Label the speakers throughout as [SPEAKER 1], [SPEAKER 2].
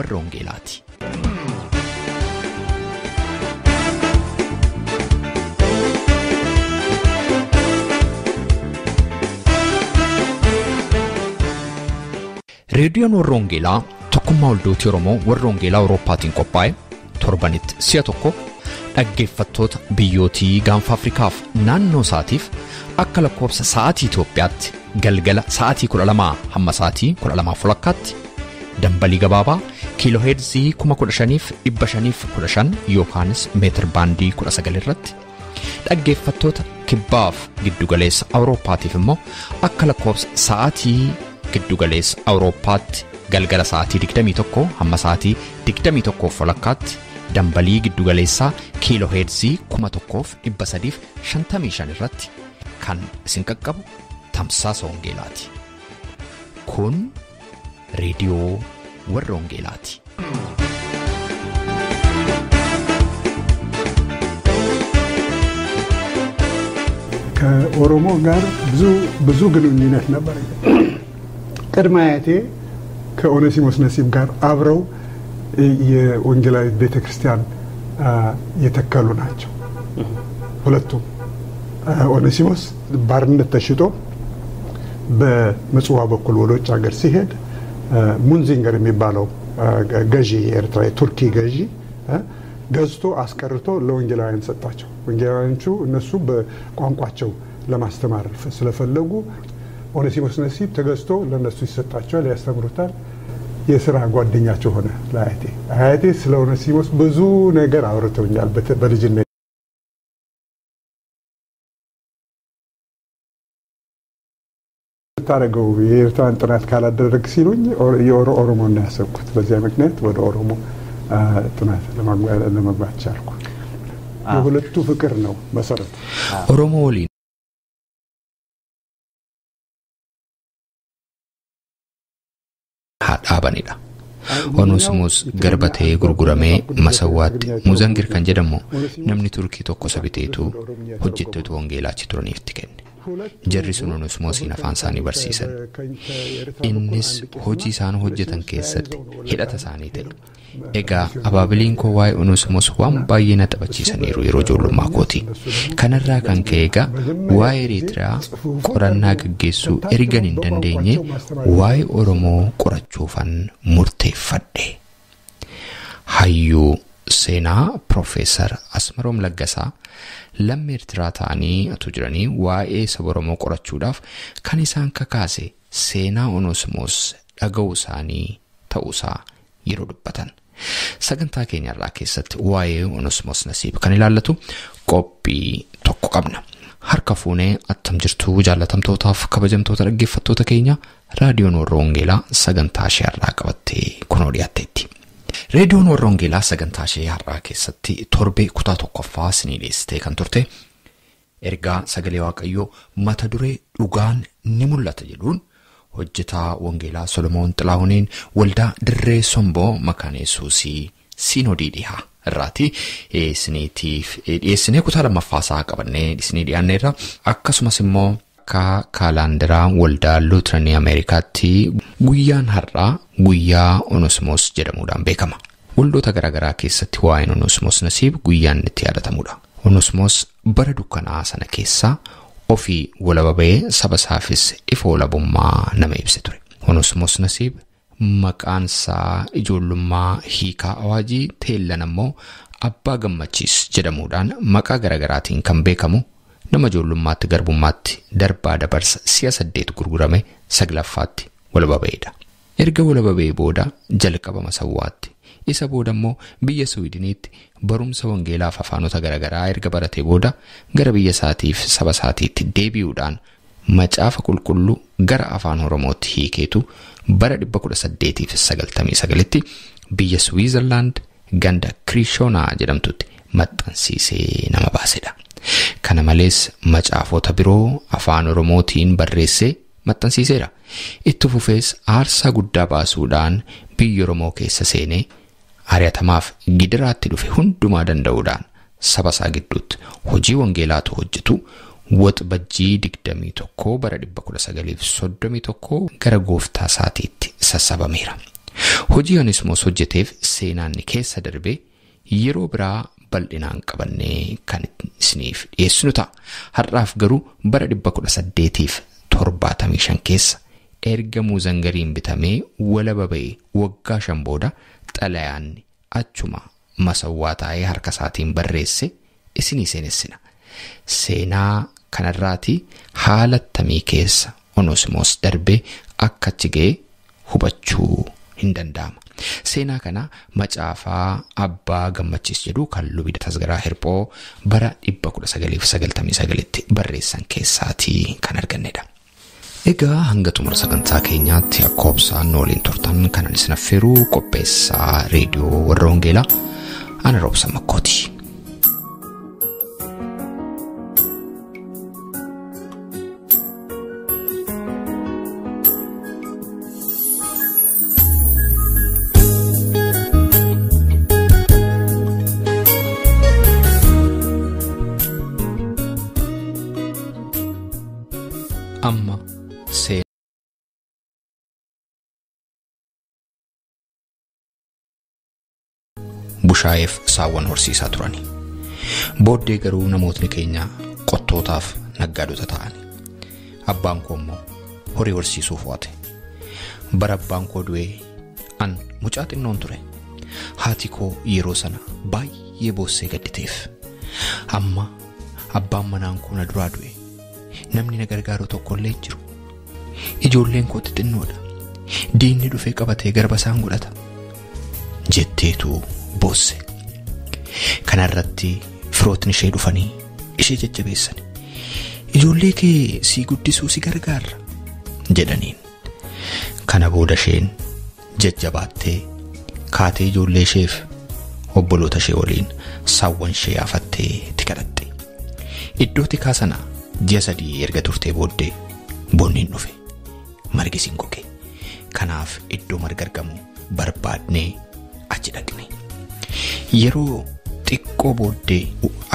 [SPEAKER 1] warra Wangeelaati. Reediyoon warra Wangeelaa tokkummaa waldootii Oromoo warra Wangeelaa Awurooppaatiin qophaa'e torbanitti si'a tokko dhaggeeffattoota biyyootii gaanfa Afrikaaf naannoo isaatiif akka lakkoofsa sa'aatii Itoophiyaatti galgala sa'aatii 12 hamma sa'aatii 12:30 dambalii gabaabaa kiilooheerzii 15,515 yookaanis meetir baandii 19 irratti dhaggeeffattoota kibbaaf giddugaleessa Awurooppaatiif immoo akka lakkoofsa sa'aatii giddugaleessa Awurooppaatti galgala sa'aatii 21 hamma sa'aatii 21:30 dambalii giddugaleessaa kiilooheerzii 1355 irratti kan isin qaqqabu tamsaasa Wangeelaati. Kun reediyoo warra Wangeelaati.
[SPEAKER 2] ከኦሮሞ ጋር ብዙ ብዙ ግንኙነት ነበር። ቅድመ አያቴ ከኦኔሲሞስ ነሲብ ጋር አብረው የወንጌላዊት ቤተክርስቲያን የተከሉ ናቸው። ሁለቱም ኦኔሲሞስ ባርነት ተሽጦ በምጽዋ በኩል ወደ ውጭ ሀገር ሲሄድ ሙንዚንገር የሚባለው ገዢ የኤርትራ የቱርኪ ገዢ ገዝቶ አስቀርቶ ለወንጌላውያን ሰጣቸው። ወንጌላውያኖቹ እነሱ በቋንቋቸው ለማስተማር ስለፈለጉ ኦኔሲሞስ ነሲብ ተገዝቶ ለነሱ ይሰጣቸዋል፣ ያስተምሩታል። የስራ ጓደኛቸው ሆነ ለአያቴ። አያቴ ስለ ኦኔሲሞስ ብዙ ነገር አውርተውኛል በልጅነት። ታደረገው የኤርትራን ጥናት ካላደረግ ሲሉኝ የኦሮሞ ነው ያሰብኩት። በዚያ ምክንያት ወደ ኦሮሞ ጥናት ለመግባት ቻልኩ። የሁለቱ ፍቅር ነው መሰረቱ።
[SPEAKER 1] Oromoo waliin haa dhaabanidha. Oneesimoos garba ta'ee gurguramee Masawwaatti Muzangir kan jedhamu namni Turkii tokko isa biteetu hojjettoota wangeelaa achi turaniif itti kenne. Jarri sun Oneesimoosiin afaan isaanii barsiisan. Innis hojii isaan hojjetan keessatti hidhata isaanii ta'e. Egaa abaabiliin koo waa'ee Oneesimoos waan baay'ee na taphachiisaniiru yeroo ijoollummaa kooti. Kanarraa kan ka'e egaa waa'ee Eritiriyaa qorannaa gaggeessuu ergan hin dandeenye waa'ee Oromoo qorachuufan murteeffadhe. Hayyuu seenaa Piroofeesar Asmaroom Laggasaa lammii Eertiraa ta'anii otoo jiranii waa'ee saba Oromoo qorachuudhaaf kan isaan kakaase seenaa Oneesimoos dhaga'uu isaanii ta'uusaa yeroo dubbatan. Sagantaa keenyarraa keessatti waa'ee Oneesimoos Nasiib kan ilaallatu qophii tokko qabna. Harka fuunee attam jirtuu jaallatamtootaaf kabajamtoota dhaggeeffattoota keenya raadiyoon warra Wangeelaa sagantaa ishee har'aa qabattee kunoo dhiyaatteetti. Reediyoon warra Wangeelaa sagantaa ishee har'aa keessatti torbee kutaa tokkoffaa isinii dhiyeessitee kan turte ergaa sagalee Waaqayyoo mata duree dhugaan ni mul'ata jedhuun hojjetaa Wangeelaa Solomoon Xilaahuniin waldaa Dirree Somboo Makaana Yesuusii Siinodii dhihaa irraati isiniitiif dhiyeessinee kutaa lammaffaa isaa qabannee isinii dhiyaanneerra. Akkasumas immoo akka kaalaandaraa waldaa Luuteranii Ameerikaatti guyyaan har'aa guyyaa Oneesimoos jedhamuudhaan beekama. Waldoota garaagaraa keessatti waa'een Oneesimoos Nasiib guyyaan itti yaadatamudha. Oneesimoos bara dukkanaa sana keessaa ofii walaba ba'ee saba isaafis ifa walabummaa nama ibse ture. Oneesimoos Nasiib maqaan isaa ijoollummaa hiikaa awaajii teellan ammoo abbaa gammachiis jedhamuudhaan maqaa garaagaraatiin kan beekamu nama ijoollummaatti garbummaatti darbaa dabarsa si'a 8 gurgurame saglaffaatti walaba ba'edha. Erga walaba ba'ee booda jalqaba Masawwaatti isa booda immoo biyya Suwiidiniitti barumsa wangeelaaf afaanota garaagaraa erga baratee booda gara biyya isaatiif saba isaatiitti deebi'uudhaan macaafa qulqulluu gara afaan Oromootti hiikeetu bara 1899tti biyya Swiizerlaand ganda Kirishoonaa jedhamtutti maxxansiisee nama baasedha. Kana malees macaafota biroo afaan Oromootiin barreessee maxxansiiseera. Itti fufees aarsaa guddaa baasuudhaan biyya Oromoo keessa seenee ari'atamaaf gidiraatti dhufe hundumaa danda'uudhaan saba isaa gidduutti hojii wangeelaatu hojjetu Waxabajjii 21 bara 1931 gara gooftaa isaatiitti sassabameera. Hojii Oneesimoos hojjeteef seenaan keessa darbee yeroo biraa bal'inaan qabannee kan isiniif dhiyeessinu ta'a. Har'aaf garuu bara 1875 keessa erga Muuzangariin bitamee walaba ba'ee waggaa 5 booda xalayaan achuma Masawwaa taa'ee harka isaatiin barreesse isinii seenessina. Seenaa kanarraati haala akkamii keessa Oneesimoos darbee akka achi ga'e hubachuu hin danda'ama. Seenaa kana macaafaa Abbaa Gammachiis jedhu kan Lubi Tasgaraa Hirphoo bara 1999tti barreessan keessaatii kan argannedha. Egaa hanga xumura sagantaa keenyaatti akka obsaan nu waliin turtan kanan isin affeeru qopheessaa reediyoo warra Wangeelaa ana Roobsa Makkooti. Amma bushaayeef saawwan horsiisaa turani. Booddee garuu namootni keenya qottootaaf naggaadota ta'ani. Abbaan koo immoo horii horsiisuuf waate. Bara abbaan koo du'ee an mucaa xinnoon ture. Haati koo yeroo sana baay'ee boossee gadditeef. Amma abbaan manaan koo na duraa du'e. Namni na gargaaru tokkollee hin jiru. Ijoolleen koo xixinnoodha. Diinni dhufee qabatee garba isaan godhata jetteetu boosse. Kanarratti firootni ishee dhufanii ishee jajjabeessan. Ijoollee kee si guddisuu si gargaara jedhaniin. Kana booda isheen jajjabaattee kaatee ijoollee isheef obboloota ishee waliin saawwan ishee yaafattee itti kadhatte. Iddoo tikaa sana ji'a 3 erga turtee booddee bonni dhufe. Margi siin goge. Kanaaf iddoo marga argamu barbaadnee achi dhaqne. Yeroo xiqqoo booddee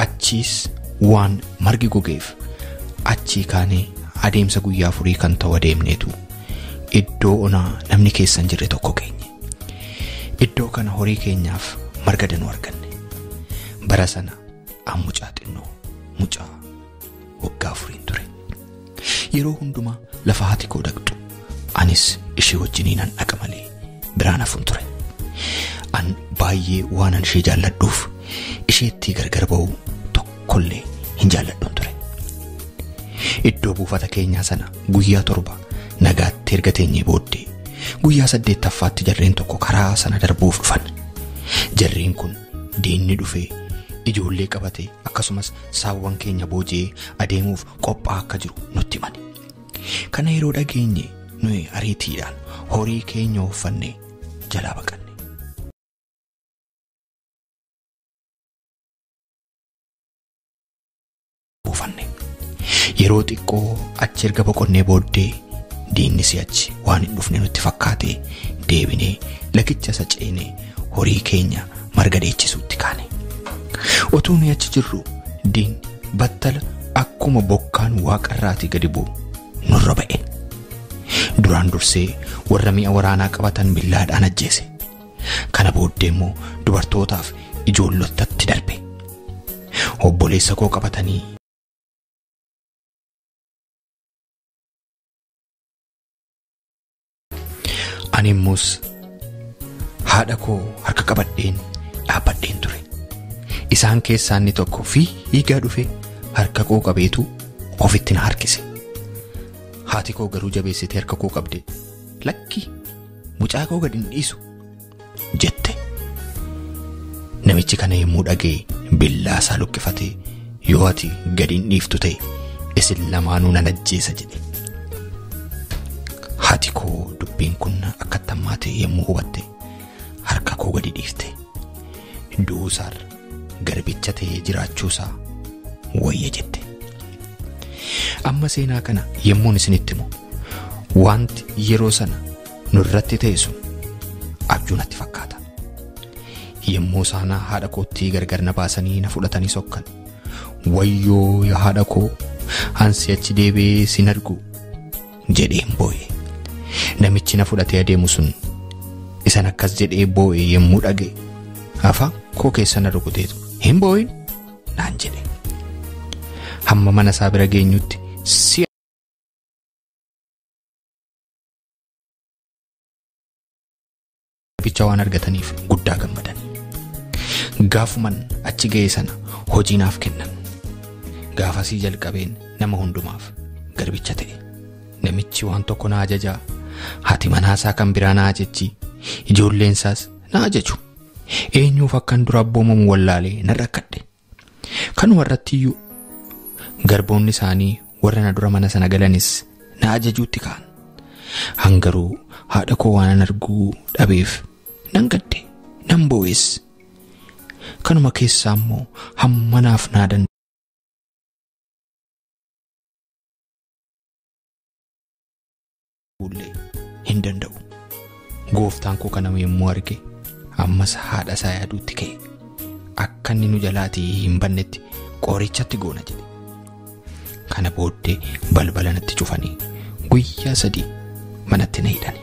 [SPEAKER 1] achiis waan margi gogeef achii kaanee adeemsa guyyaa 4 kan ta'u adeemneetu iddoo onaa namni keessa hin jirre tokko geenye. Iddoo kana horii keenyaaf marga danuu arganne. Bara sana an mucaa xinnoo mucaa waggaa 4 ture. Yeroo hundumaa lafa haati koo dhaqxu anis ishee wajjiniin an dhaqa malee biraan hafuun ture. An baay'ee waan an ishee jaalladhuuf isheetti gargar ba'uu tokkollee hin jaalladhuun ture. Iddoo buufata keenyaa sana guyyaa 7 nagaatti erga teenyee booddee guyyaa 8ffaatti jarreen tokko karaa sana darbuuf dhufan. Jarreen kun diinni dhufee ijoollee qabatee akkasumas saawwan keenya booji'ee adeemuuf qophaa'aa akka jiru nutti himani. Kana yeroo dhageenye nuyi ariitiidhaan horii keenya uffannee jalaa baqanne. Buufanne. Yeroo xiqqoo achi erga boqonnee booddee diinni si'achi waan hin dhufne nutti fakkaate deebinee lagicha isa ceenee horii keenya marga dheechisuutti kaane. Otuu nuyi achi jirru diinni battala akkuma bokkaan waaqarraatii gadi bu'u nurra ba'e. Duraan dursee warra mi'a waraanaa qabatan billaadhaan ajjeese. Kana booddee immoo dubartootaaf ijoollotatti darbe. Obboleessa koo qabatanii ani immoos haadha koo harka qabadheen dhaabbadheen ture. Isaan keessaa inni tokko fiigaa dhufe harka koo qabeetu ofitti na harkise. Haati koo garuu jabeessitee harka koo qabde, lakki mucaa koo gad hin dhiisu jette. Namichi kana yommuu dhaga'e billaa isaa luqqifatee yoo ati gad hin dhiiftu ta'e isin lamaanuu nan ajjeesa jedhe. Haati koo dubbiin kun akka tammaate yommuu hubatte harka koo gadi dhiifte. Du'uusaarra garbicha ta'ee jiraachuusaa wayya jette. Amma seenaa kana yemmuun isinitti himu wanti yeroo sana nurratti ta'e sun abjuu natti fakkaata. Yemmuu isaan haadha kootti gargar na baasanii na fudhatanii sokkan, wayyoo yaa haadha koo ansi achi deebi'ee sin argu jedheen boo'e. Namichi na fudhatee adeemu sun Isan akkas jedhee boo'e yommuu dhaga'e afaan koo keessa na rukuteetu hin boo'in naan jedhe. Hamma mana isaa bira geenyutti si'a garbicha waan argataniif guddaa gammadan. Gaafuman achi ga'e sana hojii naaf kennan. Gaafasii jalqabeen nama hundumaaf garbicha ta'e. Namichi waan tokko na ajajaa, haati manaasaa kan biraa na ajajji, ijoolleen isaas na ajaju. Eenyuuf akkan dura abboomamu wallaalee nan rakkadhe. Kanuma irratti iyyuu garboonni isaanii warra na dura mana sana galanis na ajajuutti ka'an. Hangaruu haadha koo waan an arguu dhabeef nan gadde, nan boo'es. Kanuma keessaa immoo hamma naaf naa danda'ullee hin danda'u. Gooftaan koo kana yommuu arge ammas haadha isaa yaaduutti ka'e. Akka inni nu jalaatii hin bannetti qorichatti goona jedhe. Kana booddee balbala natti cufanii guyyaa 3 manatti na hidhan.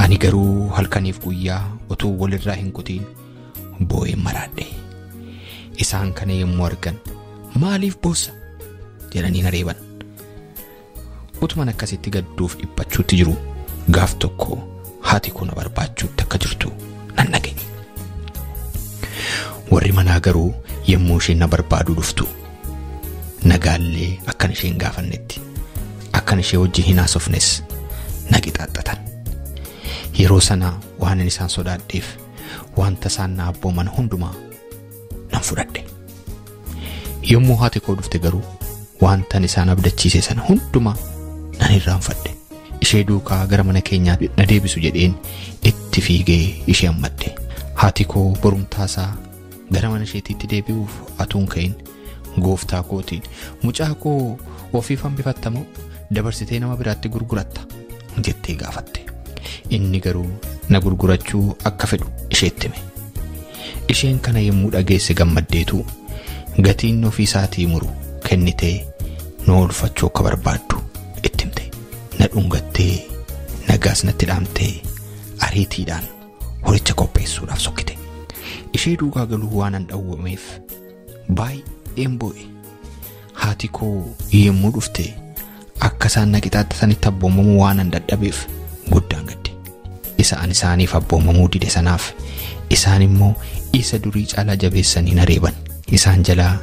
[SPEAKER 1] Ani garuu halkaniif guyyaa utuu walirraa hin kutiin boo'een maraadhe. Isaan kana yommuu argan maaliif boossa jedhanii na reeban. Utuman akkasitti gadduuf dhiphachuutti jiru gaaf tokko haati koo na barbaachuutti akka jirtu nan dhaga'e. Warri manaa garuu yommuu isheen na barbaaduu dhuftu nagaallee akkan isheen gaafannetti akkan ishee wajjin hin haasofnes na qixaaxxatan. Yeroo sana waan ani isaan sodaadheef wanta isaan na abbooman hundumaa nan fudhadhe. Yommuu haati koo dhufte garuu wanta ani isaan abdachiise sana hundumaa nan irraanfadhe. Ishee duukaa gara mana keenyaa na deebisu jedheen itti fiigee ishee hammadhe. Haati koo borumtaasaa gara mana isheetiitti deebi'uuf atuun ka'in gooftaa kootiin mucaa koo ofiif hambifattamoo dabarsitee nama biraatti gurguratta jettee gaafatte. Inni garuu na gurgurachuu akka fedhu isheetti hime. Isheen kana yommuu dhageesse gammaddeetu gatiin ofii isaatii muru kennitee nu oolfachuu akka barbaaddu itti himte. Na dhungattee nagaas natti dhaamtee ariitiidhaan horicha qopheessuudhaaf sokkite. Ishee duukaa galuu waan an dhawwameef baay'een boo'e. Haati koo yommuu dhufte akka isaan na qixaaxxatanitti abboomamuu waan an dadhabeef guddaan gadde. Isa an isaaniif abboomamuu dide sanaaf isaan immoo isa durii caalaa jabeessanii na reeban. Isaan jalaa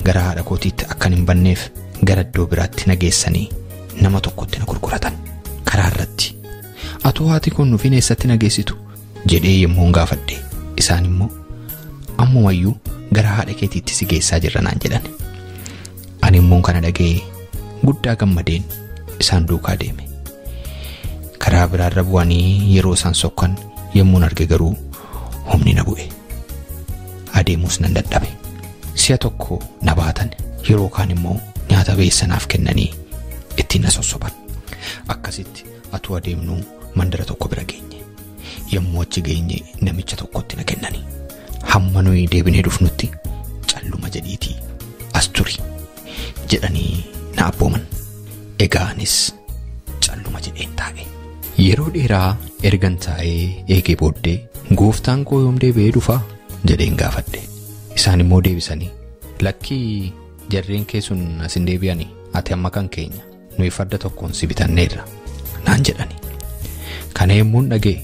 [SPEAKER 1] gara haadha kootiitti akkan hin banneef gara iddoo biraatti na geessanii nama tokkotti na gurguratan. Karaa irratti atoo haati kun nuufin eessatti na geessitu jedhee yommuu gaafadhe isaan immoo ammumayyuu gara haadha keetiitti si geessaa jirra naan jedhan. Ani immoo kana dhaga'ee guddaa gammadeen isaan duukaa deeme. Karaa biraarra bu'anii yeroo isaan sokkan yommuun arge garuu humni na bu'e. Adeemuus nan dadhabe. Si'a tokko na baatan, yeroo kaan immoo nyaata beessanaaf kennanii ittiin na sossoban. Akkasitti atuu adeemnuu mandara tokko bira geenye. Yommuu achi geenye namicha tokkotti na kennanii. Hamma nuyi deebinee dhufnutti calluma jedhiitii as turi jedhanii na abbooman. Egaa anis calluma jedheen taa'e. Yeroo dheeraa ergan taa'ee eegee booddee gooftaan koo yoom deebi'ee dhufaa jedheen gaafadhe. Isaan immoo deebisanii lakkii jarreen kee sun as hin deebi'anii ati amma kan keenya nuyi farda tokkoon si bitanneerra naan jedhani. Kana yommuun dhaga'e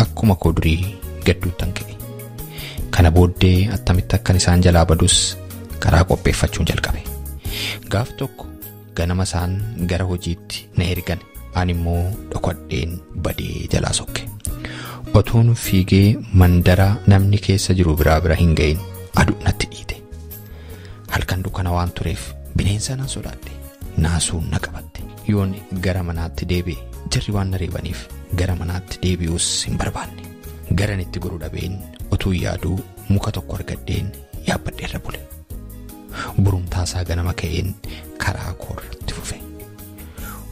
[SPEAKER 1] akkuma koo durii gadduuttan ka'e. Kana booddee attamitti akkan isaan jalaa badus karaa qopheeffachuun jalqabe. Gaaf tokko ganama isaan gara hojiitti na ergan. Ani immoo dhokadheen badee jalaa sokke. Otuun fiigee mandara namni keessa jiru biraa bira hin ga'in aduu natti dhiite. Halkan dukkana waan tureef bineensa nan sodaadhe. Naasuun na qabatte. Yoon gara manaatti deebi'e jarri waan na reebaniif gara manaatti deebi'uus hin barbaanne. Garan itti goru dhabeen utuu yaaduu muka tokko argadheen yaabbadheerra bule. Burumtaasaa ganama ka'een karaa koorratti fufe.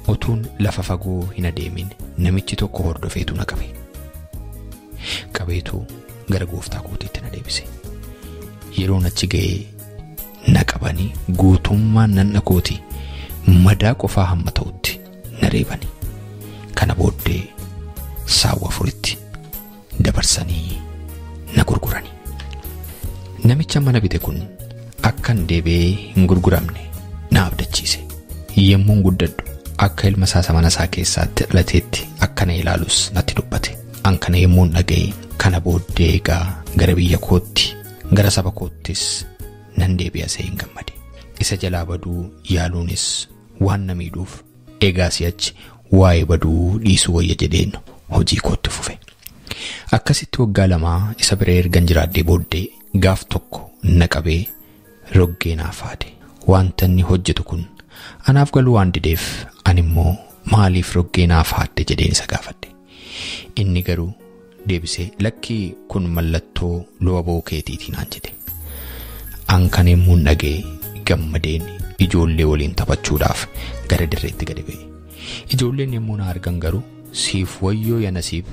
[SPEAKER 1] Otuun lafa fagoo hin adeemin namichi tokko hordofeetu na qabe. Qabeetu gara gooftaa kootiitti na deebise. Yeroon achi ga'ee na qabanii guutummaan nanna kootii madaa qofaa hamma ta'utti na reebani. Kana booddee saawwa 4tti Dabarsanii na gurgurani. Namicha mana bite kun akkan deebi'ee hin gurguramne na abdachiise. Yemmuun guddadhu akka ilma isaa mana isaa keessaatti dhalateetti akka na ilaalus natti dubbate. An kana yemmuun dhaga'e kana booddee egaa gara biyya kootti gara saba koottis nan deebi'a se'een gammade. Isa jalaa baduu yaaluunis waan na miidhuuf egaa si'achi waa'ee baduu dhiisuu wayya jedheen hojii kootti fufe. Akkasitti waggaa 2 isa bira ergan jiraadhee booddee gaaf tokko na qabee roggee naaf haade. Wanta inni hojjetu kun anaaf galuu waan dideef ani immoo maaliif roggee naaf haadde jedheen isa gaafadhe. Inni garuu deebisee lakkii kun mallattoo luba bookeetiitii naan jedhe. An kan yemmuun dhaga'e gammadeen ijoollee waliin taphachuudhaaf gara dirreetti gadi ba'e. Ijoolleen yemmuu na argan garuu siif wayyoo ya nasiib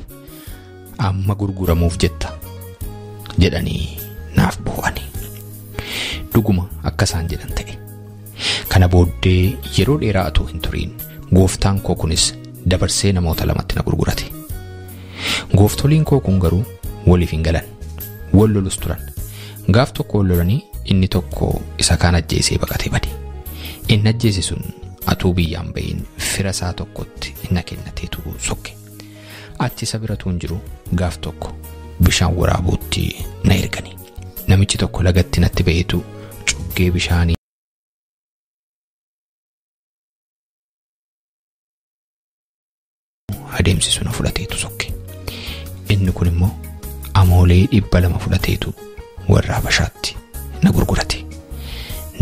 [SPEAKER 1] amma gurguramuuf jetta jedhanii naaf boo'ani. Dhuguma akka isaan jedhan ta'e. Kana booddee yeroo dheeraa utuu hin turiin gooftaan koo kunis dabarsee namoota lamatti na gurgurate. Gooftoliin koo kun garuu waliif hin galan. Wal lolus turan. Gaaf tokko wal lolanii inni tokko isa kaan ajjeesee baqatee bade. Inni ajjeese sun atuu biyyaan bahin fira isaa tokkotti na kennateetu sokke. Achi isa bira tuun jiru gaaf tokko bishaan waraabuutti na ergani. Namichi tokko lagatti natti ba'eetu cuggee bishaanii adeemsisu na fudhateetu sokke. Inni kun immoo amoolee 200 fudhateetu warra Habashaatti na gurgurate.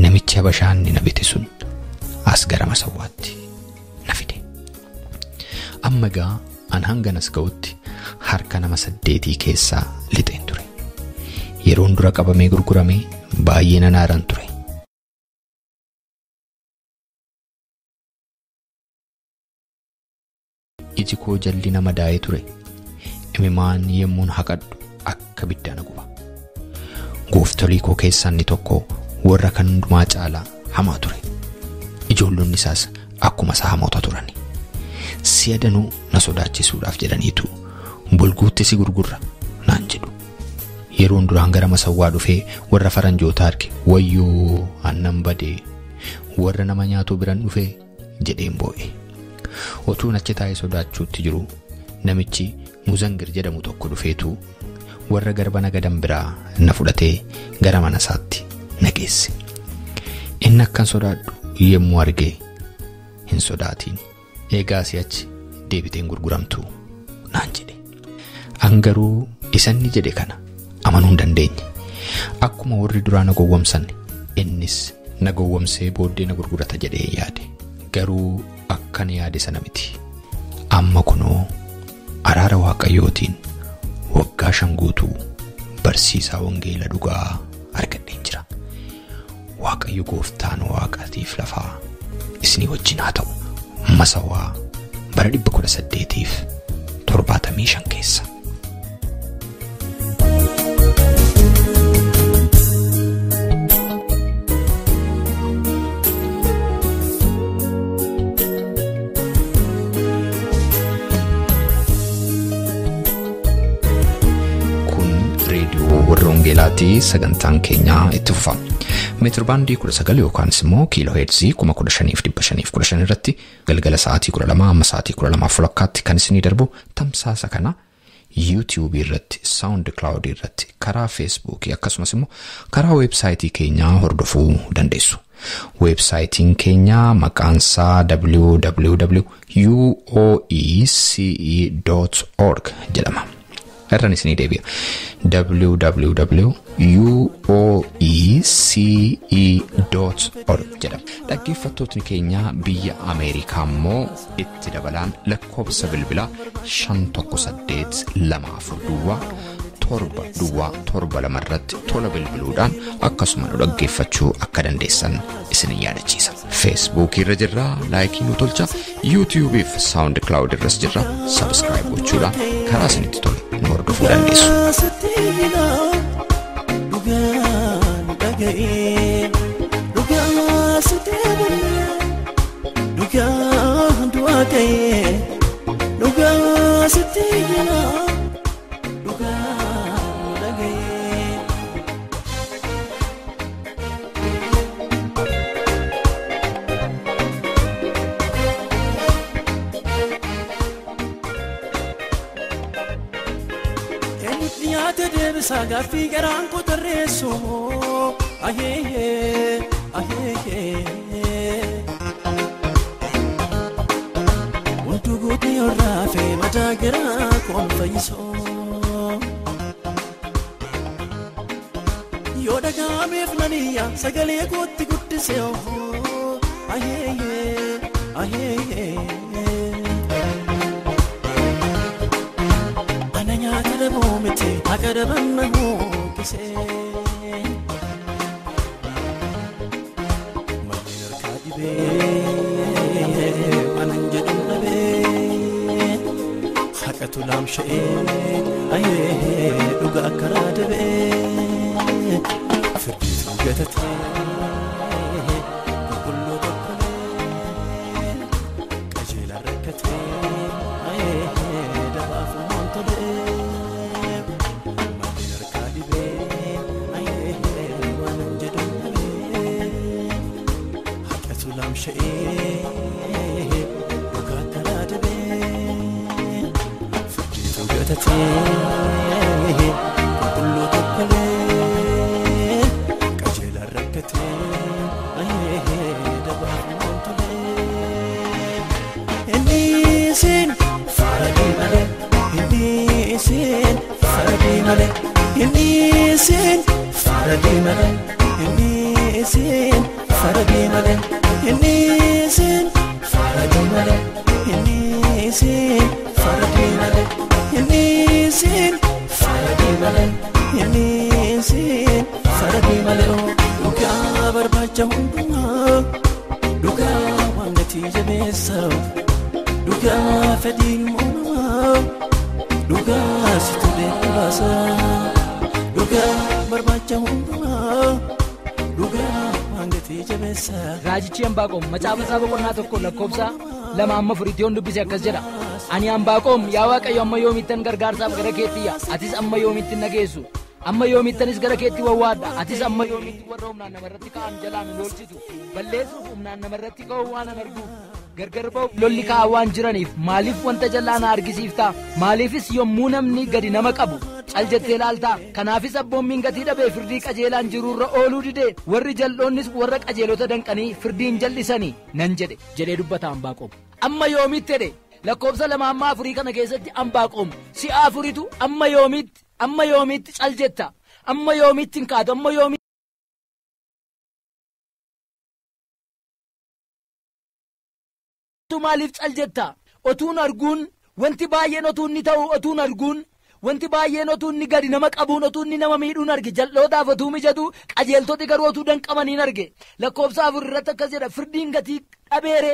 [SPEAKER 1] Namichi Habashaan na bite sun as gara Masawwaatti na fide. Amma egaa an hanganas ga'utti harka nama 8 keessaa lixeen ture. Yeroon dura qabamee gurguramee baay'ee nan aaran ture. Iji koo jalli nama daa'ee ture. Imimaan yemmuun haqadhu akka biddaa na guba. Gooftolii koo keessaa inni tokko warra kan hundumaa caalaa hamaa ture. Ijoollonni isaas akkuma isaa hamoota turan. Si'a danuu na sodaachisuudhaaf jedhaniitu bulguutti si gurgurra naan jedhu. Yeroon duraan gara Masawwaa dhufee warra faranjoota arge wayyoo aannan badee warra nama nyaatu biran dhufee jedheen boo'e. Otuun achi taa'ee sodaachuutti jiru namichi Muzangir jedhamu tokko dhufeetu warra garba nagadan biraa na fudhatee gara mana isaatti na geesse. Inni akkan sodaadhu yemmuu arge hin sodaatiin eegaa si'achi deebiteen gurguramtu naan jedhe. An garuu isanni jedhe kana amanuu hin dandeenye. Akkuma warri duraa na gowwomsan innis na gowwomsee booddee na gurgurata jedhee yaade. Garuu akkan yaade sana miti. Amma kunoo araara Waaqayyootiin waggaa 5 guutuu barsiisaa wangeela dhugaa argadheen jira. Waaqayyo gooftaan waaqaatiif lafaa isinii wajjin haa ta'u. Masawwaa bara 1875 keessa. Wangeelaatii sagantaan keenyaa itti fufa. Meetirbaandii 19 yookaan immoo kiiloo heerzii 15,515 irratti galgala sa'aatii 12 amma sa'aatii 12:30 kan isinii darbu tamsaasa kana YouTube irratti, SoundCloud irratti, karaa Facebook akkasumas immoo karaa weebsaayitii keenyaa hordofuu dandeessu. Weebsaayitiin keenya maqaan isaa www.uoece.org jedhama. Irraan isinii deebi'a. www.uoece.org jedhama. Dhaggeeffattootni keenya biyya Ameerikaa immoo itti dabalaan lakkoofsa bilbilaa 518 24 7 7 2 irratti tola bilbiluudhaan akkasuma nu dhaggeeffachuu akka dandeessan isin yaadachiisa. Facebook irra jirra, laayikii nu tolcha, YouTube fi SoundCloud irras jirra, subscribe gochuudhaan karaa isinitti tole nu hordofuu dandeessu.
[SPEAKER 3] deebisaa gaaffii garaan koo tarreessu aheehee aheehee. Wantu guutuu yoo raafee mataa garaa koon fayyisoo. Yoo dhagaameef naniyya sagalee kootti guddisee aheehee aheehee. Ana nyaata dhabuu miti haqa dhaban na hookisee. Malli harkaa dhibee anan jedhu dhabee haqatu laamsha'ee aheehee dhuga karaa dabee. Firdiitu gatatee qulqulluu tokkolee qajeelaan rakkatee aheehee dabaaf namoon tolee malli harkaa dhibee aheehee waan hin jedhu dhabee haqatu laamsha'ee dhugaa karaa dabee firdiitu gatatee qulqulluu tokkolee. Inni faradii malee, inni faradii malee, inni faradii malee, inni faradii malee, inni faradii malee, inni faradii malee, inni faradii malee, inni faradii malee. Dhugaa barbaacha hundumaa dhugaa waan gatii jabeessa dhugaa fedhiin moonamaa dhugaa situ beekumsa dhugaa barbaacha hundumaa dhugaa waan gatii jabeessa.
[SPEAKER 4] Raajichi Anbaaqoom macaafa isaa boqonnaa 1 lakkoofsa 2-4 yoon dubbise akkas jedha. Ani Anbaaqoom yaa Waaqayyo amma yoomittan gargaarsaaf gara keetti iyya atis amma yoomitti na geessu. Amma yoomittanis gara keetti wawwaadha atis amma yoomitti warra humnaan namarratti ka'an jalaan hin oolchitu balleessuuf humnaan namarratti ka'uu waan an arguuf gargar ba'uuf lolli ka'aa waan jiraniif maaliif wanta jal'aa na argisiiftaa maaliifis yommuu namni gadi nama qabu cal jettee ilaaltaa kanaafis abboommiin gatii dhabee firdii qajeelaan jiruurra ooluu didee warri jal'oonnis warra qajeelota danqanii firdiin jal'isanii nan jedhe jedhee dubbata Anbaaqoom. Amma yoomitti jedhe lakkoofsa 2-4 kana keessatti Anbaaqoom si'a afuritu amma yoomitti amma yoomitti cal jetta amma yoomitti hin kaatu amma yoomitti maaliif cal jetta otuun arguun wanti baay'een otuun ni ta'u otuun arguun wanti baay'een otuun ni gadi nama qabuun otuun ni nama miidhuun arge jal'ootaaf otuu mijatu qajeeltoti garuu otuu danqamaniin arge lakkoofsa 4 irratti akkas jedha firdiin gatii dhabeere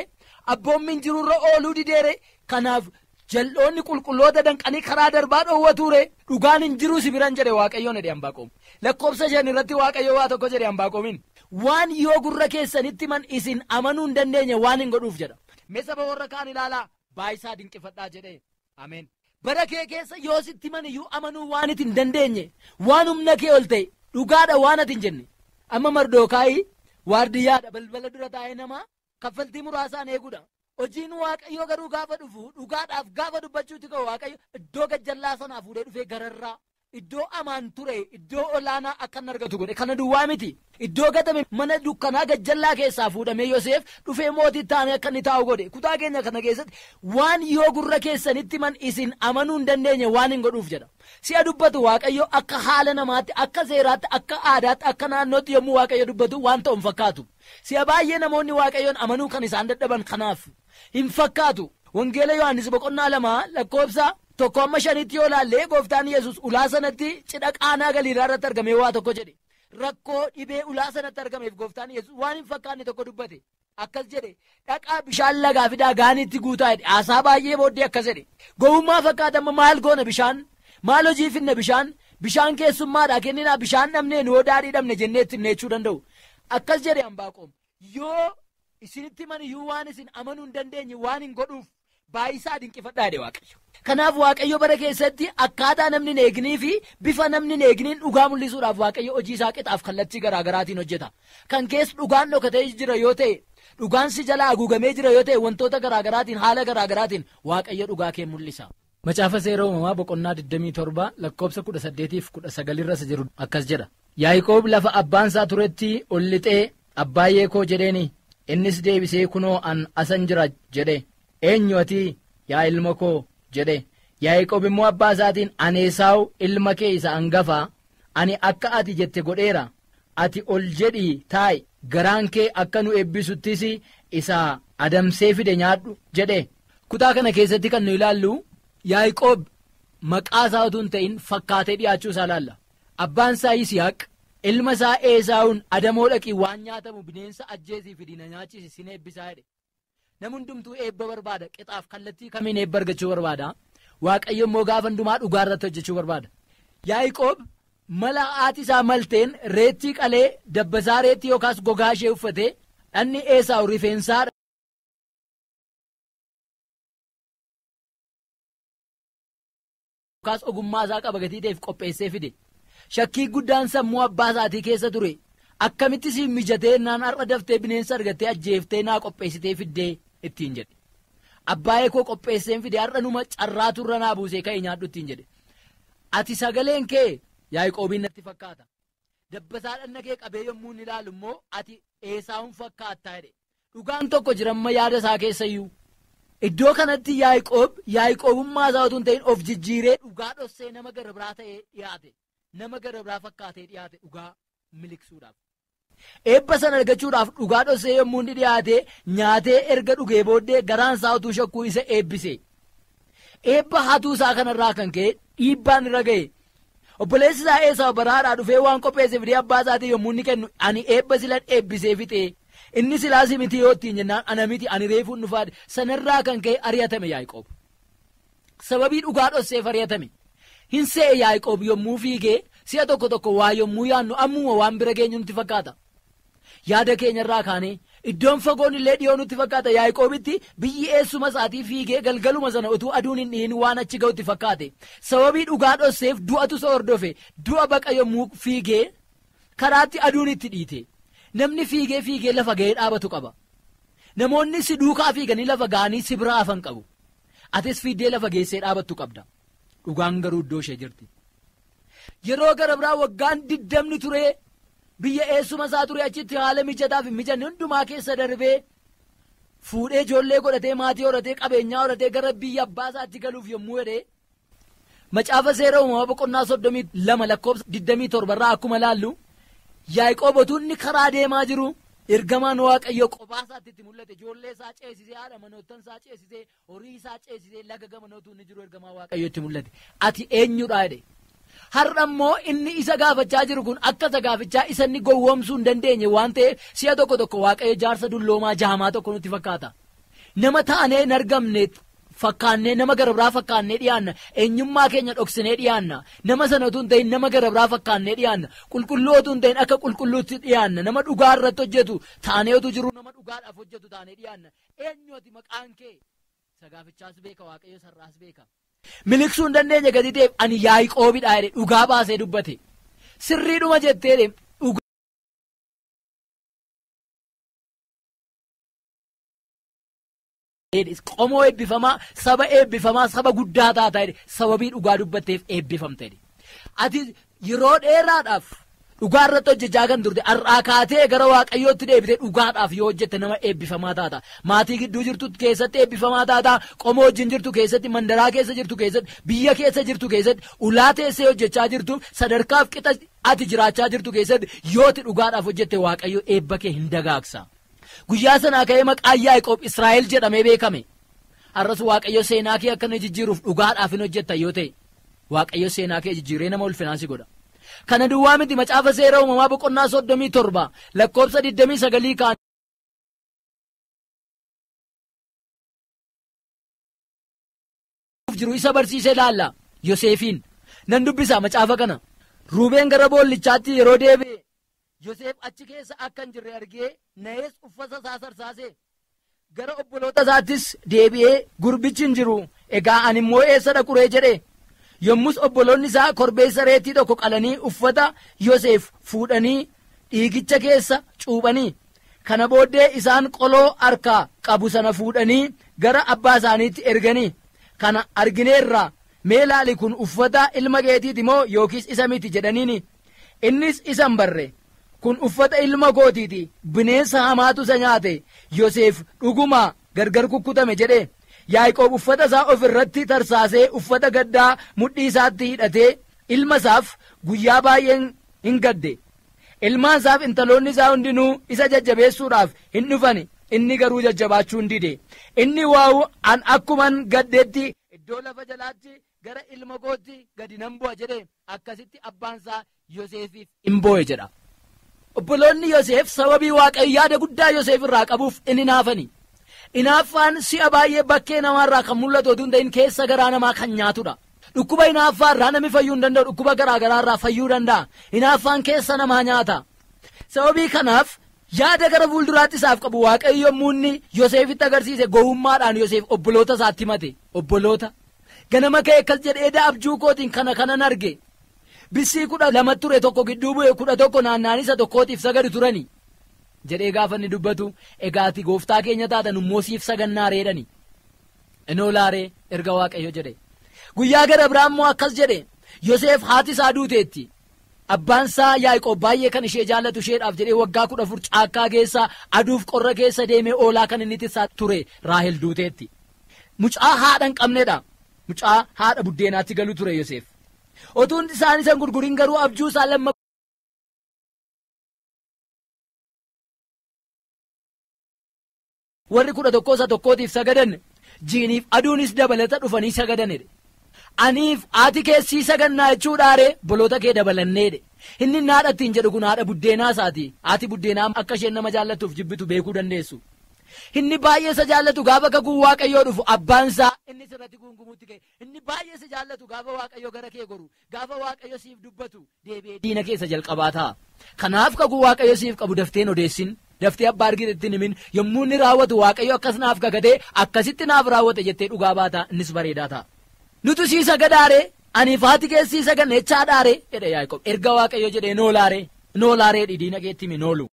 [SPEAKER 4] abboommiin jiruurra ooluu dideere kanaaf jal'oonni qulqulloota danqanii karaa darbaa dhoowwatuure dhugaan hin jiru si biran jedhe Waaqayyoon jedhe Anbaaqoom. Lakkoofsa 5 irratti Waaqayyo waa tokko jedhe Anbaaqoomiin waan yoo gurra keessanitti man isin amanuu hin dandeenye waan hin godhuuf jedha. Mee saba warra kaan ilaalaa baayisaa dinqifadhaa jedhe. Ameen. Bara kee keessa yoo sitti man iyyuu amanuu waan itti hin dandeenye waan humna kee ol ta'e dhugaadha waan ati hin jenne. Amma Mardookaayii waardiyyaadha balbala dura taa'ee nama kaffaltii muraasaan eeguudha. Hojiin Waaqayyoo garuu gaafa dhufu dhugaadhaaf gaafa dubbachuutti ka'u Waaqayyo iddoo gajjallaa sanaa fuudhee dhufee gararraa iddoo amaan ture iddoo olaanaa akka hin argatu godhe kana duwwaa miti iddoo gatame mana dukkanaa gajjallaa keessaa fuudhamee Yoseef dhufee mootii taanee akka inni taa'u godhe kutaa keenya kana keessatti waan yoo gurra keessanitti man isin amanuu hin dandeenye waan hin godhuuf jedha. Si'a dubbatu Waaqayyo akka haala namaatti akka seeraatti akka aadaatti akka naannootti yommuu Waaqayyo dubbatu waan ta'u hin fakkaatu. Si'a baay'ee namoonni Waaqayyoon amanuu kan isaan dadhaban kanaaf hin fakkaatu. Wangeela Yohaannis boqonnaa 2 lakkoofsa 1-5 yoo laallee gooftaan Yesuus ulaa sanatti cidha Qaanaa Galiilaa irratti argamee waa tokko jedhe. Rakkoo dhibee ulaa sanatti argameef gooftaan Yesuus waan hin fakkaanne tokko dubbate. Akkas jedhe dhaqaa bishaan lagaa fidaa gaaniitti guutaa jedhe. Haasaa baay'ee booddee akkas jedhe. Gowwummaa fakkaata amma maal goona bishaan? Maal hojii finna bishaan? Bishaan keessummaadhaa kenninaa bishaan dhabnee nu daadhii dhabne jennee ittiin neechuu danda'u. Akkas jedhe Anbaaqoom yoo isinitti man iyyuu waan isin amanuu hin dandeenye waan hin godhuuf baayisaa dinqifadhaa jedhe Waaqayyo. Kanaaf Waaqayyo bara keessatti akkaataa namni hin eegnii fi bifa namni hin eegniin dhugaa mul'isuudhaaf Waaqayyo hojii isaa qixaaf kallattii garaagaraatiin hojjeta. Kan keessa dhugaan dhokatee jira yoo ta'e dhugaan si jalaa haguugamee jira yoo ta'e wantoota garaagaraatiin haala garaagaraatiin Waaqayyo dhugaa kee mul'isa. Macaafa seera uumamaa boqonnaa 27 lakkoobsa 18 fi 19 irra jiru akkas jedha. Yaaqoob lafa abbaan isaa turetti ol lixee abbaayyee koo jedheeni. Innis deebisee kunoo an asan jira jedhe. Eenyu ati yaa ilma koo jedhe. Yaaqoob immoo abbaa isaatiin ani Esaawu ilma kee isa hangafaa ani akka ati jette godheera. Ati ol jedhii taa'i garaan kee akka nu eebbisuttis isa adamsee fide nyaadhu jedhe. Kutaa kana keessatti kan nu ilaallu Yaaqoob maqaa isaa utuu hin ta'in fakkaatee dhiyaachuu isaa ilaalla. Abbaan isaa Yisihaaq ilma isaa Esaawun adamoo dhaqii waan nyaatamu bineensa ajjeesii fi diina nyaachisi sin eebbisaa jedhe. Namni hundumtuu eebba barbaada. Qixaaf kallattii kamiin eebba argachuu barbaada? Waaqayyo immoo gaafa hundumaa dhugaa irratti hojjechuu barbaada. Yaaqoob mala haati isaa malteen reettii qalee dabbasaa reettii yookaas gogaa ishee uffatee dhanni Esaawu rifeensaa yookaas ogummaa isaa qaba gatii ta'eef qopheessee fide. Shakkii guddaan sammuu abbaa isaatii keessa ture. Akkamitti siin mijatee naan har'a daftee bineensa argattee ajjeeftee naa qopheessitee fiddee ittiin jedhe. Abbaayee koo qopheesseen fide har'a numa carraa turra naa buusee ka'e nyaadhu ittiin jedhe. Ati sagaleen kee Yaaqoobiin natti fakkaata. Dabbasaa dhanna kee qabee yommuu inni ilaalu immoo ati Esaawun fakkaattaa jedhe. Dhugaan tokko jira amma yaada isaa keessayyuu. Iddoo kanatti Yaaqoob Yaaqoobummaa isaa utuu hin ta'in of jijjiiree dhugaa dhossee nama gara biraa ta'ee dhiyaate. Nama gara biraa fakkaatee dhiyaate dhugaa miliqsuudhaaf. Eebba sana argachuudhaaf dhugaa dhossee yommuu inni dhiyaate nyaatee erga dhugee booddee garaan isaa utuu shakkuu isa eebbise. Eebba hatuu isaa kanarraa kan ka'e dhiibbaan irra ga'e. Obboleessi isaa Esaawu baraadhaa dhufee waan qopheesse fidee abbaa isaatii yommuu inni kennu ani eebba silan eebbisee fixee inni silaas miti yoo ittiin jennaan ana miti ani reefuun dhufaadhe sanarraa kan ka'e ari'atame Yaaqoob. Sababii dhugaa dhosseef ari'atame. Hin se'e Yaaqoob yommuu fiigee si'a tokko tokko waa yommuu yaannu ammuma waan bira geenyu nutti fakkaata. Yaada keenyarraa kaanee iddoon fagoon illee dhiyoo nutti fakkaata. Yaaqoobitti biyyi eessuma isaatii fiigee galgaluma sana utuu aduun hin dhihin waan achi ga'utti fakkaate. Sababii dhugaa dhosseef du'atu isa hordofe. Du'a baqa yommuu fiigee karaatti aduun itti dhiite. Namni fiigee fiigee lafa ga'ee dhaabatu qaba. Namoonni si duukaa fiiganii lafa ga'anii si bira hafan qabu. Atis fiiddee lafa geessee dhaabattu qabda. Dhugaan garuu iddoo ishee jirti. Yeroo gara biraa waggaan 20 ture biyya eessuma isaa ture achitti haala mijataa fi mijanne hundumaa keessa darbee fuudhee ijoollee godhatee maatii horatee qabeenyaa horatee gara biyya abbaa isaatti galuuf yommuu jedhee macaafa seera uumamaa boqonnaa 32 lakkoofsa 27 irraa akkuma laallu Yaaqoob utuu inni karaa deemaa jiru ergamaan Waaqayyoo qophaa isaatti itti mul'ate. Ijoollee isaa ceesisee haadha manoottan isaa ceesisee horii isaa ceesisee laga gamanootu inni jiru ergamaan Waaqayyoo itti mul'ate. Ati eenyudha jedhe. Har'a immoo inni isa gaafachaa jiru kun akka isa gaafachaa isa inni gowwoomsuu hin dandeenye waan ta'eef si'a tokko tokko Waaqayyo jaarsa dulloomaa jaamaa tokko nutti fakkaata. Nama taanee hin argamne fakkaannee nama gara biraa fakkaannee dhiyaanna. Eenyummaa keenya dhoksinee dhiyaanna. Nama sana utuu hin ta'in nama gara biraa fakkaannee dhiyaanna. Qulqulluu utuu hin ta'in akka qulqulluutti dhiyaanna. Nama dhugaa irratti hojjetu taanee utuu jiru nama dhugaadhaaf hojjetu taanee dhiyaanna. Eenyu ati maqaan kee? Isa gaafichaas beeka Waaqayyo sarraas beeka. Miliqsuu hin dandeenye gadi ta'eef ani Yaaqoobidha jedhe dhugaa baasee dubbate. Sirriidhuma jettee qomoo eebbifamaa saba eebbifamaa saba guddaa taataa jedhe sababii dhugaa dubbatteef eebbifamte jedhe. Ati yeroo dheeraadhaaf dhugaa irratti hojjechaa kan turte har'aa kaatee gara Waaqayyootti deebitee dhugaadhaaf yoo hojjette nama eebbifamaa taata. Maatii gidduu jirtu keessatti eebbifamaa taata. Qomoo wajjin jirtu keessatti, mandaraa keessa jirtu keessatti, biyya keessa jirtu keessatti, ulaa teessee hojjechaa jirtu, sadarkaaf qixa ati jiraachaa jirtu keessatti yoo ati dhugaadhaaf hojjette Waaqayyo eebba kee hin dagaagsa. Guyyaa sanaa ka'ee maqaan Yaaqoob Israa'el jedhamee beekame. Har'as Waaqayyo seenaa kee akka inni jijjiiruuf dhugaadhaaf hin hojjetta yoo ta'e Waaqayyo seenaa kee jijjiiree nama ulfinaa si godha. Kana duwwaa miti macaafa seera uumamaa boqonnaa 37 lakkoofsa 29 kaan jiru isa barsiisee ilaalla. Yoseefiin nan dubbisa macaafa kana. Ruubeen gara boollichaatti yeroo deebi'e Yoseef achi keessa akka hin jirre argee na'ees uffata isaa sarsaasee gara obboloota isaattis deebi'ee gurbichi hin jiru egaa ani immoo eessa dhaquree jedhe. Yommus obboloonni isaa korbeessa reettii tokko qalanii uffata Yoseef fuudhanii dhiigicha keessa cuuphanii kana booddee isaan qoloo harkaa qabu sana fuudhanii gara abbaa isaaniitti erganii. kana argineerra mee ilaali kun uffata ilma keetiiti moo yookiis isa miti jedhaniini. Innis isa hin barre kun uffata ilma kootiiti bineensa hamaatu isa nyaate Yoseef dhuguma gargar kukkutame jedhe. Yaaqoob uffata isaa of irratti tarsaasee uffata gaddaa mudhii isaatti hidhatee ilma isaaf guyyaa baay'een hin gadde. Ilmaan isaaf intaloonni isaa hundinuu isa jajjabeessuudhaaf hin dhufani. Inni garuu jajjabaachuu hin dide. Inni waa'u an akkuman gaddeetti iddoo lafa jalaatti gara ilma kootti gadi nan bu'a jedhe. Akkasitti abbaan isaa Yoseefiif hin boo'e jedha. Obboloonni Yoseef sababii Waaqayyo yaada guddaa Yoseef irraa qabuuf inni hinaafani. Hinaaffaan si'a baay'ee bakkee namaarraa kan mul'atu otoo hin ta'in keessa garaa namaa kan nyaatudha. Dhukkuba hinaaffaa irraa namni fayyuu hin danda'u, dhukkuba garaa garaa irraa fayyuu danda'a. Hinaaffaan keessa namaa nyaata. Sababii kanaaf yaada gara fuulduraatti isaaf qabu Waaqayyo yommuu inni Yoseefitti agarsiise gowwummaadhaan Yoseef obboloota isaatti himate. Obboloota ganama ka'e akkas jedhee eda abjuu kootiin kana kanan arge. Bissii 12 ture tokko gidduu bu'e 11 naannaan isa tokkootiif sagadu turani jedhee gaafa inni dubbatu egaati gooftaa keenya taatan immoo siif sagannaa reedhani. Inoolaaree erga Waaqayyo jedhe. Guyyaa gara biraa immoo akkas jedhe Yoseef haati isaa duuteetti. Abbaan isaa Yaaqoob baay'ee kan ishee jaallatu isheedhaaf jedhee waggaa 14 caakkaa keessa aduuf qorra keessa deemee oolaa kan inni ittisaa ture Raahel duuteetti. Mucaa haadha hin qabnedha. Mucaa haadha buddeenaatti galu ture Yoseef. Otuun isaan isa gurgurin garuu abjuu isaa lamma warri 11 isa tokkootiif sagadan jiiniif aduunis dabalata dhufanii sagadanidha. Aniif haati keessii sagannaa jechuudhaare boloota kee dabalanneedhe. Inni haadha ittiin jedhu kun haadha buddeenaa isaati. Haati buddeenaa akka isheen nama jaallattuuf jibbitu beekuu dandeessu. Inni baay'ee isa jaallatu gaafa kakuu Waaqayyoo dhufu abbaan isaa inni sirratti guungumuutti ka'e. Inni baay'ee isa jaallatu gaafa Waaqayyoo gara kee goru, gaafa Waaqayyo siif dubbatu deebi'ee diina keessa jalqabaa ta'a. Kanaaf kakuu Waaqayyo siif qabu dafteen odeessin, daftee abbaa argitetti himin. Yommuu inni raawwatu Waaqayyo akkas naaf kakatee akkasitti naaf raawwate jettee dhugaa baata, innis bareedaa ta'a. Nutu sii sagadaare, aniif haati keessii saganne jechaadhaare jedhe Yaaqoob. Erga Waaqayyo jedhee noolaare, noolaaree diina keetti himi noolu.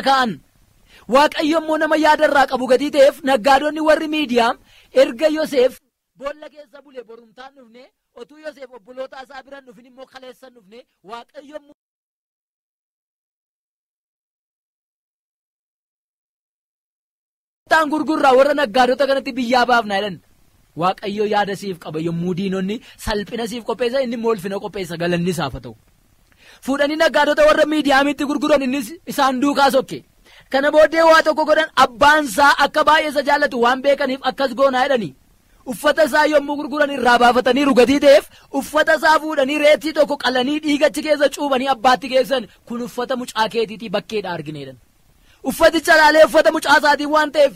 [SPEAKER 4] Ka'an Waaqayyo immoo nama yaada irraa qabu gatii ta'eef naggaadonni warri Miidiyaam erga Yoseef boolla keessa bule borumtaan dhufne otuu Yoseef obboloota isaa biran dhufin immoo kaleessan dhufne Waaqayyo taan gurgurraa warra naggaadota kanatti biyyaa baafna jedhan. Waaqayyo yaada siif qaba yommuu diinonni salphina siif qopheessa inni immoo ulfina qopheessa galanni isaaf haa ta'u. Fuudhanii naggaadota warra Miidiyaamitti gurguran innis isaan duukaa sokke. Kana booddee waa tokko godhan abbaan isaa akka baay'ee isa jaallatu waan beekaniif akkas goonaa jedhani. Uffata isaa yommuu gurguran irraa baafatanii rugatii ta'eef uffata isaa fuudhanii reettii tokko qalanii dhiigachi keessa cuubanii abbaatti geessan kun uffata mucaa keetiitii bakkeedha argineedhan. Uffaticha laalee uffata mucaa isaatii waan ta'eef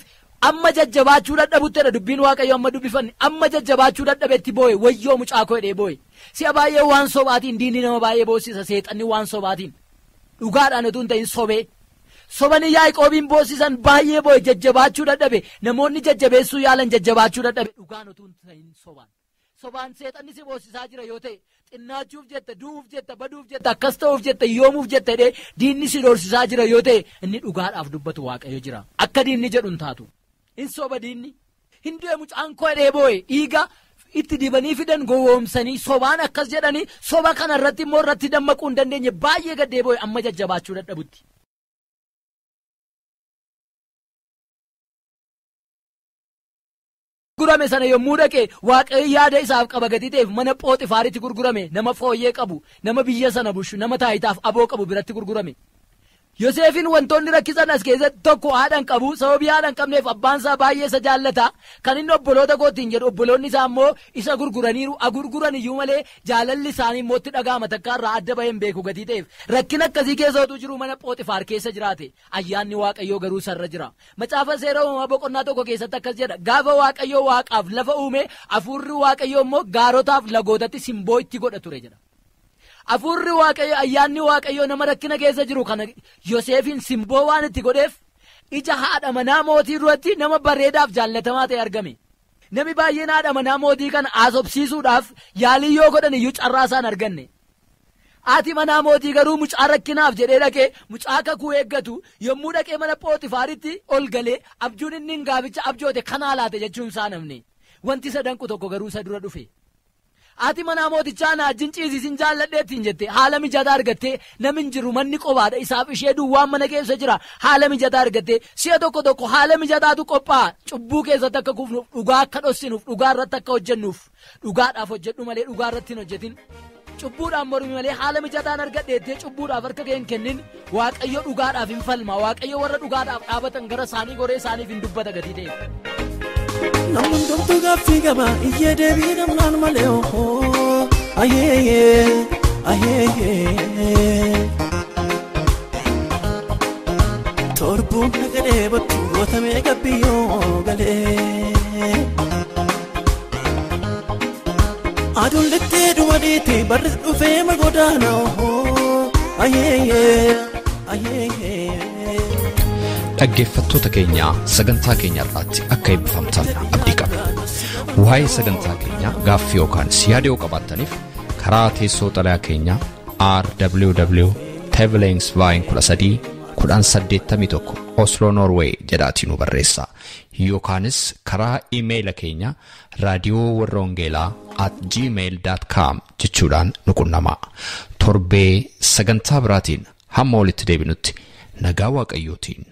[SPEAKER 4] amma jajjabaachuu dadhabuttedha dubbiin Waaqayyo amma dubbifanne amma jajjabaachuu dadhabetti boo'e wayyoo mucaa koo jedhee boo'e. Si'a baay'ee waan sobaatiin diinni nama baay'ee boossisa seexanni waan sobaatiin dhugaadhaan utuu hin ta'in sobee. Sobanii Yaaqoobiin boosisan baay'ee boo'e jajjabaachuu dadhabe namoonni jajjabeessuu yaalan jajjabaachuu dadhabe dhugaan utuu hin ta'in sobaan. Sobaan seexanni si boosisaa jira yoo ta'e xinnaachuuf jetta du'uuf jetta baduuf jetta akkas ta'uuf jetta yoomuuf jetta jedhee diinni si doorsisaa jira yoo ta'e inni dhugaadhaaf dubbatu Waaqayyo jira. Akka diinni jedhu hin taatu. Hin soba diinni. Hin du'e mucaan koo jedhee boo'e dhiiga itti dibanii fidan gowwoomsanii sobaan akkas jedhanii soba kana irratti immoo irratti dammaquu hin dandeenye baay'ee gaddee boo'e amma jajjabaachuu dadhabutti. Gurgurame sana yommuu dhaqe Waaqayyo yaada isaaf qaba gatii ta'eef mana Phooxifaaritti gurgurame nama fooyyee qabu nama biyya sana bushu nama taayitaaf aboo qabu biratti gurgurame. Yoseefin wantoonni rakkisan as keessatti tokko haadha hin qabu sababii haadha hin qabneef abbaan isaa baay'ee isa jaallata kan inni obboloota kootiin jedhu obboloonni isaa immoo isa gurguraniiru agurguran iyyuu malee jaalalli isaanii immoo itti dhaga'ama takka irraa adda bahee hin beeku gatii ta'eef rakkina akkasii keessa otuu jiru mana Phooxifaar keessa jiraate ayyaanni Waaqayyoo garuu sarra jira. Macaafa seera uumamaa boqonnaa tokko keessatti akkas jedha gaafa Waaqayyoo waaqaaf lafa uume hafuurri Waaqayyoo immoo gaarotaaf lagootatti simboo itti godha ture jedha. Hafuurri Waaqayyo ayyaanni Waaqayyoo nama rakkina keessa jiru kana Yoseefin simboo waan itti godheef ija haadha manaa mootii duratti nama bareedaaf jaallatamaa ta'e argame. Namni baay'een haadha manaa mootii kana haasofsiisuudhaaf yaalii yoo godhan iyyuu carraa isaan arganne. Haati manaa mootii garuu mucaa rakkinaaf jedhee dhaqee mucaa kakuu eeggatu yommuu dhaqee mana Phooxifaaritti ol galee abjuun inni hin gaaficha abjoote kanaa laate jechuun isaa namni. Wanti isa danqu tokko garuu isa dura dhufe. Haati manaa mootichaa na wajjin ciisisin jaalladheettiin jette haala mijataa argattee namni hin jiru manni qobaadha isaaf ishee duwwaan mana keessa jira haala mijataa argattee si'a tokko tokko haala mijataatu qophaa'a cubbuu keessatti akka kufnuuf dhugaa akka dhossinuuf dhugaa irratti akka hojjennuuf dhugaadhaaf hojjedhu malee dhugaa irratti hin hojjetin cubbuudhaan mormi malee haala mijataan argadheettee cubbuudhaaf harka kee hin kennin. Waaqayyo dhugaadhaaf hin falma. Waaqayyo warra dhugaadhaaf dhaabatan gara isaanii goree isaaniif hin dubbata gatii ta'e.
[SPEAKER 3] Namni hundumtuu gaaffii qaba iyyee deebii namnaan malee ohoo ayeeyee ayeeyee. Torbuun nagalee bakka gootamee gabbiyyoo galee. Aduun littee dhuma dhiite barris dhufee magodaana ohoo ayeeyee ayeeyee.
[SPEAKER 1] Dhaggeeffattoota keenyaa sagantaa keenya irraatti akka eebbifamtan abdii qabna. Waa'ee sagantaa keenyaa gaaffii yookaan yaada yoo qabaattaniif karaa teessoo xalayaa keenyaa RWW Tevelingsveien 13 1081 Oslo Norway jedhaatii nu barreessaa. Yookaanis karaa iimeeyila keenya raadiyoo warra wangeelaa @gmail.com jechuudhaan nu qunnamaa. Torbee sagantaa biraatiin hamma walitti deebinutti nagaa Waaqayyootiin